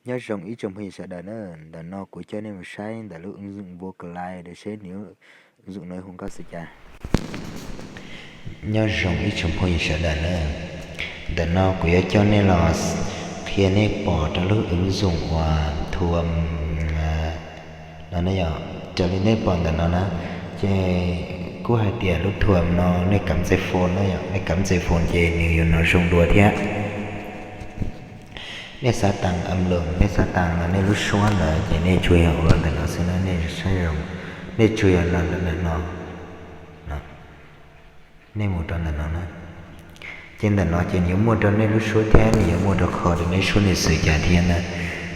Nyob zoo ib tsoom phooj ywg sawv daws na, ntawm no kuv coj nej mus saib ntawm lub ứng dụng Vocalife seb nws ứng dụng no hu nkauj xws li cas. Nyob zoo ib tsoom phooj ywg sawv daws na, ntawm no kuv yuav coj nej los qhia nej pom rau lub ứng dụng uas thu âm no ne yom. Raws li nej pom ntawm no na, ces kuj hais tias lub thu âm no nej cắm dây phone na yom, nej cắm dây phone ces nws yuav nov zoo dua thiab. Nej xav tăng âm lượng, nej xav tăng no nej lub suab ntawd ces nej tsuas yog ua ntawm no xwb na, nej saib zoo, nej tsuas yog no ntawm no, nej mus rau ntawm no na. Ces ntawm no ces nws yuav muaj rau nej lub suab thiab nws yuav muaj rau qhov tias nej suab nws xws li cas thiab na.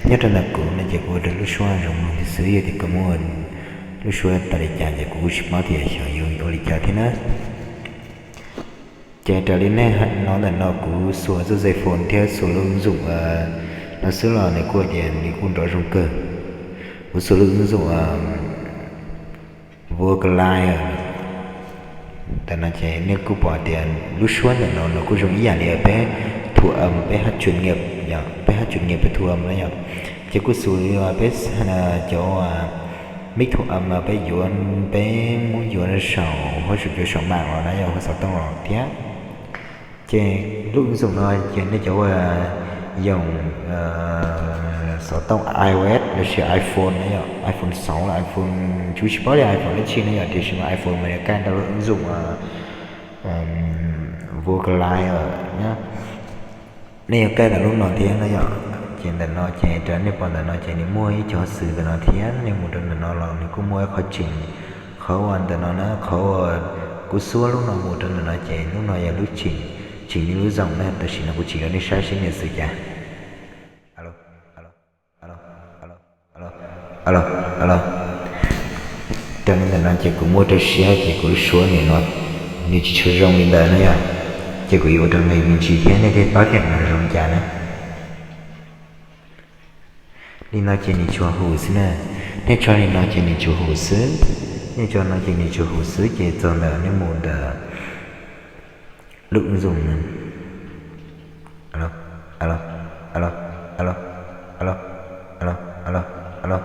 Nyob rau ntawm kuv no ces kuv ua rau lub suab zoo mloog li xwb, yog tias koj muaj lub suab tas li cas ces kuv kuj tsis paub tias xyov yuav ua li cas thiab na. Ces raws li nej hnov ntawm no kuv xuas txoj dây phone thiab xuas lub ứng dụng no xwb los nws kuj tias nws kuj nrov zoo kawg. Kuv xuas lub ứng dụng Vocalife ntawm no ces nej kuj pom tias lub suab ntawm no nws kuj zoo ib yam li peb thu âm, peb hát chuyên nghiệp, peb hát chuyên nghiệp peb thu âm na yom. Ces kuj xws li peb cov mic thu âm peb yuav, peb muab yuav saum huab saum cua saum mạng los na yom, huab xov tooj los thiab. Ces lub ứng dụng no ces nej cov ua yog xov tooj iOS lossis iPhone na yom, iPhone sáu los iPhone, kuv tsis paub li iPhone dab tsi na yom, tiam sis mas iPhone mas nws cài rau lub ứng dụng Vocalife na. Nej yuav cài rau lub no thiab na yom. Ces ntawm no ces raws nej pom ntawm no ces nws muaj ib co xws ntawm no thiab, nej mus rau ntawm no los nws kuj muaj ib qhov chỉnh, qhov uas ntawm no na, qhov uas kuv xuas lub no mus rau ntawm no ces lub no yog lub chỉnh, chỉnh nws lub giọng na, tam sim no kuv chỉnh rau nej saib seb nws xws li cas. Alo, alo, alo. Raws li ntawm no ces kuv muab rau siab ces kuv lub suab nws no nws tsis tshua zoo li ntawd na yom. Ces kuv yuav ua rau nqi me ntsis thiab nej thiaj paub tias nws zoo li cas na. Li no ces nws tsuas hu xwb na. Nej tso li no ces nws tsuas hu xwb. Nej tso no ces nws tsuas hu xwb ces txog ntawm nej mus ntawm lub ứng dụng no. Alo, alo, alo, alo, alo, alo, alo, alo.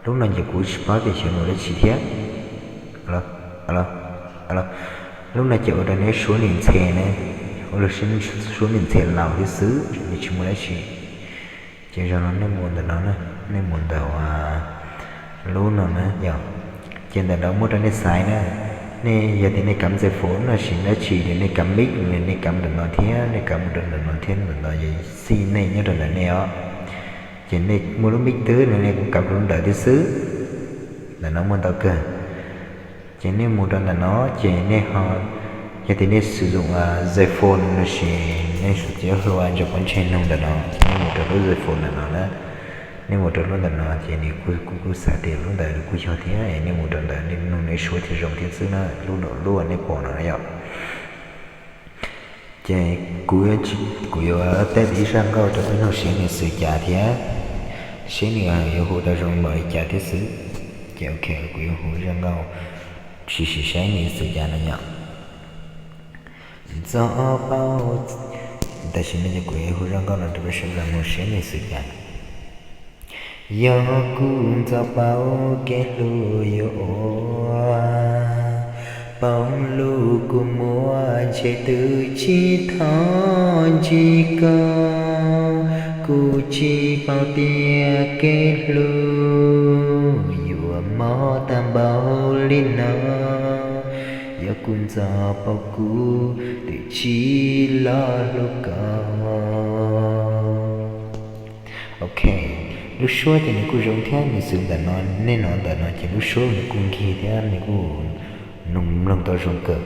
Lub no ces kuv tsis paub tias xyov nws ua dab tsi thiab. Alo, alo, alo. Lub no ces ua rau neb suab nws ntxhe ne, ua rau suab nws ntxhe laus thiab xwb, nws tsis muaj dab tsi. Ces zaum no nej mus ntawm no na, nej mus ntawm lub no na yom. Ces ntawm no muaj rau nej xaiv na, nej yog tias nej cắm dây phone los sis dab tsi ces nej cắm mic, nej cắm ntawm no thiab, nej cắm mus rau ntawm no thiab, ntawm no yog xij nej nyob rau ntawm nej os. Ces nej muaj lub mic twg no nej kuj cắm rau lub ntawd thiab xwb. Ntawm no muaj ntau kawg. Ces nej mus rau ntawm no ces nej ho, yog tias nej sử dụng dây phone los sis nej tus txiv hlua nrog pov ntseg noog ntawm no, nej mus rau lub dây phone ntawm no na. Nej mus rau lub ntawm no ces nws kuj, kuj xav tias lub ntawd nws kuj yog thiab, nej mus rau ntawd nej noog nws suab thiaj zoo thiab xwb na, lub, lub uas nej pom no na yom. Ces kuv, kuv yuav teb ib zaj nkauj rau peb mloog seb nws xws li cas thiab, seb nws yuav hu tau zoo npaum li cas thiab xwb. Ces ok, kuv yuav hu zaj nkauj sim sim saib nws xws li cas no yom. Ntxov paub, tam sim no ces kuv yuav hu zaj nkauj no rau peb sawv daws mloog seb nws xws li cas. Yog kuv ntxov paub kev hlub yuav ua, paub lub kua muag ntshe twb tsis thov ntsib koj, kuv tsis paub tias kev hlub yuav mob tag npaum li no. Yog kuv ntxov paub kuv twb tsis los hlub koj. Ok, lub suab ces nws kuj zoo thiab, nws xws ntawm no, nej hnov ntawm no ces lub suab nws kuj nkig thiab nws kuj mloog tau zoo kawg.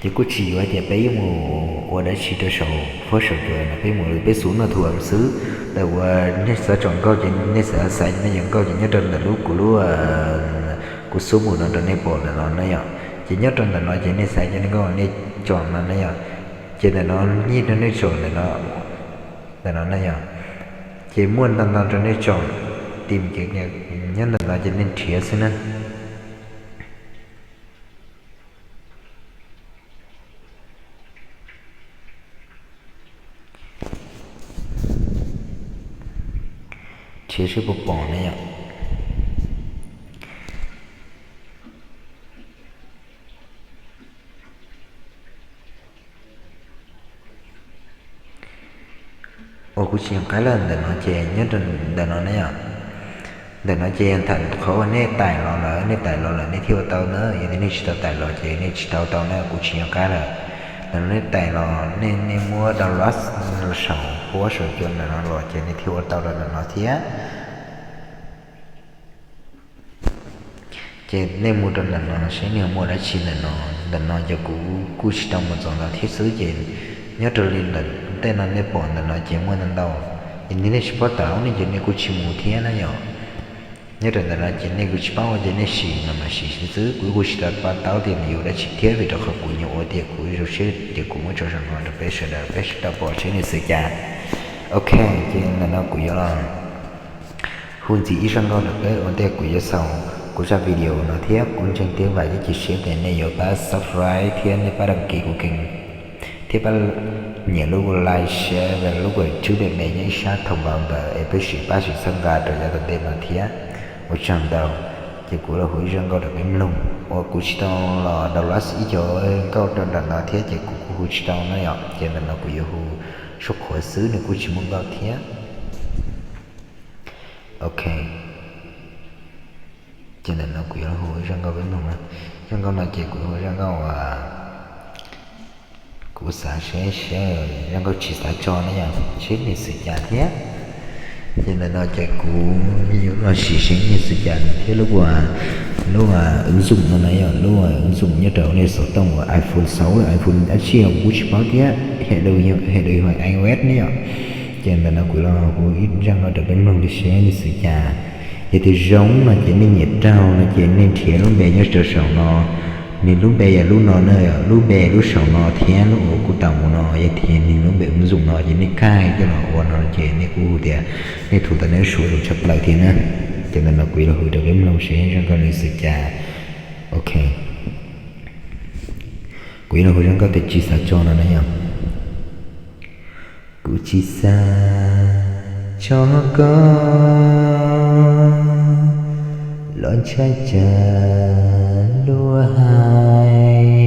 Ces kuj tsis yuav tias peb yuav mus ua dab tsi rau saum huab saum cua no, peb mus peb xuv noj thu am xwb. Thaum uas nej xav tsom nkauj ces nej xav xaiv nej cov nkauj ces nyob rau ntawm lub kuv lub, kuv xuv mus no rau nej pom ntawm no na yom. Ces nyob rau ntawm no ces nej xaiv cov nkauj nej tsom no na yom. Ces ntawm no yeej rau nej tsom ntawm no, ntawm no na yom. Ces muaj ntau ntau rau nej tsom, tim nyob ntawm no ces nej nrhiav xwb na. Siv seb puas pom ne yom. Ua kuv tsis nco qab lawm, ntawm no ces nyob rau ntawm no ne yom. Ntawm no ces tham qhov uas nej tais los lawm, nej tais los lawm nej thiaj ua tau na, yog tias nej tsis tau tais los ces nej tsis tau tau na, kuv tsis nco qab lawm. Ntawm no nej tais los nej, nej muab download saum huab saum cua ntawm no los ces nej thiaj ua tau rau ntawm no thiab. Ces nej mus rau ntawm no seb nej muaj dab tsi ntawm no. Ntawm no ces kuv kuj tsis tau mus txog ntawd thiab xwb ces nyob rau li ntawm tej no nej pom ntawm no ces muaj ntau ntau. Ces nej tsis paub tawm ne ces nej kuj tsis mus thiab na yom. Nyob rau ntawm no ces nej kuj tsis paub ua ces nej sim no mas sim xwb, kuv kuj tsis tau pab taub tias nws yuav dab tsi thiab vim rau qhov kuv nyuam ua tias kuv zoo siab tias kuv muab tso saum no rau peb sawv daws peb sib tau pom seb nws xws cas. Ok, ces ntawm no kuv yuav los hu ntxiv ib zaj nkauj rau peb ua ntej kuv yuav xaus kuv zaj video no thiab kuv ntseeg thiab vam thiab cia siab tias nej yuav pab subscribe thiab nej pab đăng ký kuv kênh thiab pab nias lub like, share và lub chuj pem me nyob ib sab thông báo ntawd es peb sim pab sim txhawb nqa rau yav tom ntej no thiab. Ua tsaug ntau. Ces kuv los hu ib zaj nkauj rau peb mloog uas kuv tsis tau los download ib co nkauj rau nram no thiab ces kuv kuj hu tsis tau na yom, ces ntawm no kuv yuav hu sub qhuav xwb nws kuj tsis muaj nkauj thiab. Ok, ces ntawm no kuv yuav hu zaj nkauj peb mloog na. Zaj nkauj no ces kuv hu zaj nkauj uas kuv xav seb seb zaj nkauj tsis xav tso na yom, seb nws xws cas thiab. Ces ntawm no ces kuv yuav los sim seb nws xws cas thiab lub, lub ứng dụng no na yom, lub ứng dụng nyob rau nej xov tooj uas iPhone sáu los iPhone dab tsi los kuv kuj tsis paub thiab, hệ điều hành iOS ne yom. Ces ntawm no kuv los hu ib zaj nkauj rau peb mloog li seb nws xws cas. Yog tias zoo no ces nej nyiam raug no ces nej nrhiav lub npe nyob rau saum no. Nws lub npe yog lub no na, lub npe lub saum no thiab lub uas kuv tau mus no, yog tias nws lub npe ứng dụng no ces nej kaij coj los ua no ces nej kuj hu tias nej thuv tau nej lub suab zoo tshaj plaws thiab na. Ces ntawm no kuv yuav los hu rau peb mloog seb zaj nkauj nws xws cas. Ok, kuv yuav los hu zaj nkauj tias tsis xav tso no na yom. Kuv tsis xav tso koj los ntshai tsam luag hais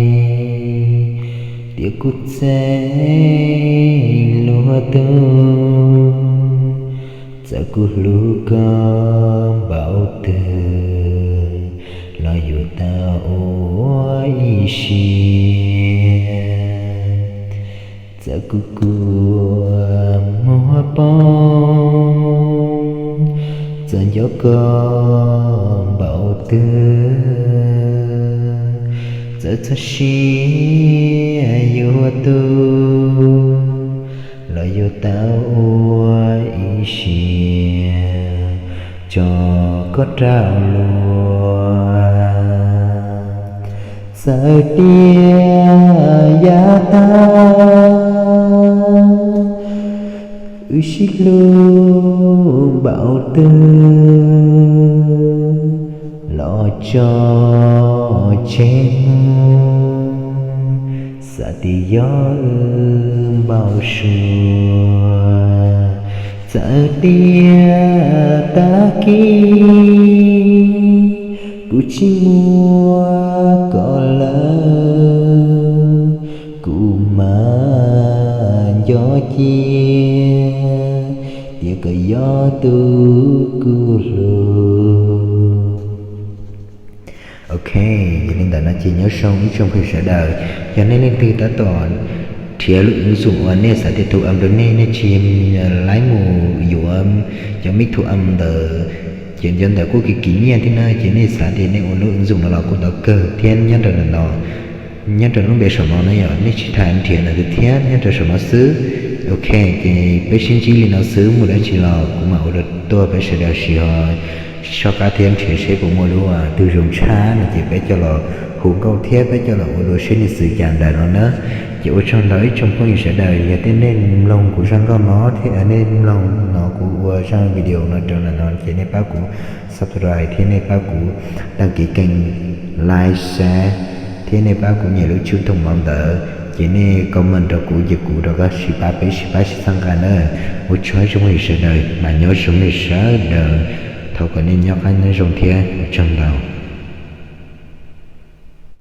tias kuv txeeb luag tus. Txawm kuv hlub koj npaum twg los yuav tau ua ib siab. Txawm kuv kua muag poob, txawm nco koj npaum twg, txawm txog sia yuav tu los yuav tau ua ib siab tso koj rau luag. Txawm tias yav tag wb sib hlub npaum twg los tso tseg mus, xav tias yog wb npau suav. Txawm tias tag kis kuv tsis muaj koj lawm, kuv mas nco cia tias koj yog tus kuv hlub. Ok, yog li ntawd no ces nyob zoo ib tsoom phooj ywg sawv daws, yog nej leej twg tab tom nrhiav lub ứng dụng uas nej xav tias thu âm rau nej, nej tsis laib mus yuav cov mic thu âm ntawd, ces cov ntawd kuj kim kim nyiaj thiab na, ces nej xav tias nej ua lub ứng dụng no los kuj tau kawg thiab nyob rau ntawm no. Nyob rau lub npe saum no na yom, nej tsis tas nrhiav ntawm twg thiab, nyob rau saum no xwb. Ok, ces peb sib ntsib li no xwb, muaj dab tsi los kuv mam ua rau tuaj peb sawv daws sib ho soj qab thiab nrhiav seb puas muaj lub twg zoo tshaj no ces peb coj los hu nkauj thiab peb coj los ua dua seb nws xws cas ntawm no na. Ces ua tsaug ntau ib tsoom phooj ywg sawv daws, yog tias nej mloog kuv zaj nkauj no thiab nej mloog no kuv ua zaj video no rau ntawm no ces nej pab kuv subscribe thiab nej pab kuv đăng ký kênh, like, share thiab nej pab kuv nyem lub chuj thông báo ntawd. Ces nej comment rau kuv ces kuv rov qab sib pab, peb sib pab sib txhawb nqa na. Ua tsaug zoo nej sawv daws, mas nyob zoo nej sawv daws, thov kom nej nyob qab nyob zoo thiab ua tsaug ntau.